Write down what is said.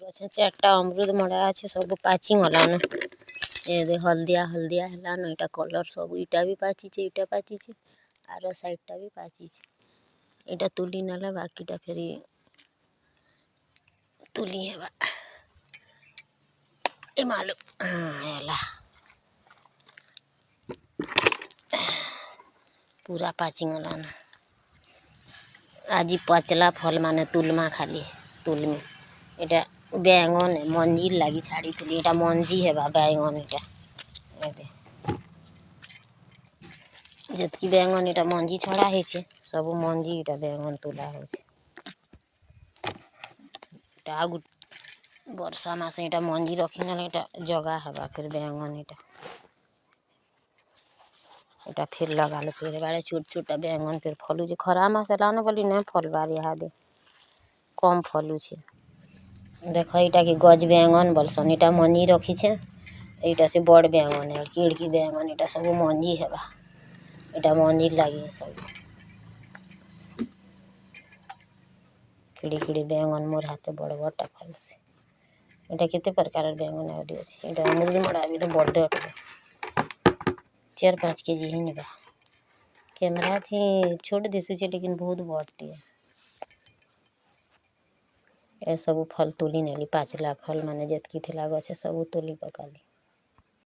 ଗଛେ ଚାରିଟା ଅମୃତ ମଡ଼ା ଅଛି, ସବୁ ପାଚି ଗଲାନ। ଏ ଦେ ହଳଦିଆ ହଳଦିଆ ହେଲାନ ଏଇଟା କଲର୍ ସବୁ। ଇଟା ବି ପାଚିଛେ, ଇଟା ପାଚିଛେ, ଆର ସାଇଡ଼ଟା ବି ପାଚିଛେ। ଏଇଟା ତୁଲି ନେଲେ ବାକିଟା ଫେରି ତୁଲି ହେବା। ଏ ମାଲୋ, ହେଲା, ପୁରା ପାଚିଗଲାନ। ଆଜି ପାଚଲା ଫଲ୍ ମାନେ ତୁଲମା, ଖାଲି ତୁଲମି। ଏଇଟା ବାଇଗଣ ମଞ୍ଜି ଲାଗି ଛାଡ଼ିଥିଲି, ଏଇଟା ମଞ୍ଜି ହେବା ବାଇଗଣ। ଏଇଟା ଯେତ୍କି ବାଇଗଣ ଏଇଟା ମଞ୍ଜି ଛଡ଼ା ହେଇଛେ, ସବୁ ମଞ୍ଜି ଏଇଟା ବାଇଗଣ ତୁଲା ହଉଛି। ଏଇଟା ଆଉ ବର୍ଷା ମାସେ ଏଇଟା ମଞ୍ଜି ରଖିନେଲେ ଏଇଟା ଜଗା ହେବା ଫେର୍ ବାଇଗଣ। ଏଇଟା ଏଇଟା ଫେର୍ ଲଗାଲେ ଫେର୍ ବାଡ଼େ ଛୋଟ ଛୋଟ ବାଇଗଣ ଫେର୍ ଫଲୁଛେ। ଖରା ମାସ ହେଲାନ ବୋଲି ନାଇଁ ଫଲବାର୍, ଇହାଦେ କମ୍ ଫଲୁଛେ। ଦେଖ, ଏଇଟା କି ଗଜ ବାଇଗଣ ବୋଲସନ୍। ଏଇଟା ମଞ୍ଜି ରଖିଛେ। ଏଇଟା ସେ ବଡ଼ ବାଇଗଣ, କିଡ଼କି ବାଇଗଣ। ଏଇଟା ସବୁ ମଞ୍ଜି ହେବା, ଏଇଟା ମଞ୍ଜି ଲାଗି ସବୁ କିଡ଼ି କିଡ଼ି ବାଇଗଣ ମୋର୍ ହାତେ ବଡ଼ ବଡ଼ଟା ଫଲସି। ଏଇଟା କେତେ ପ୍ରକାରର ବାଇଗଣ ଆହୁରି ଅଛି। ଏଇଟା ଅମୃତ ମଡ଼ା ବି ତ ବଡ଼ ଅଟେ, 4-5 କେଜି ହିଁ ନେବା। କ୍ୟାମେରା ଥି ଛୋଟ ଦିଶୁଛେ, ଲେକିନ୍ ବହୁତ ବଡ଼ଟିଏ। ଏସବୁ ଫଲ୍ ତୁଲି ନେଲି, ପାଚଲା ଫଲ୍ ମାନେ ଯେତ୍କି ଥିଲା ଗଛେ ସବୁ ତୁଲି ପକାଲି।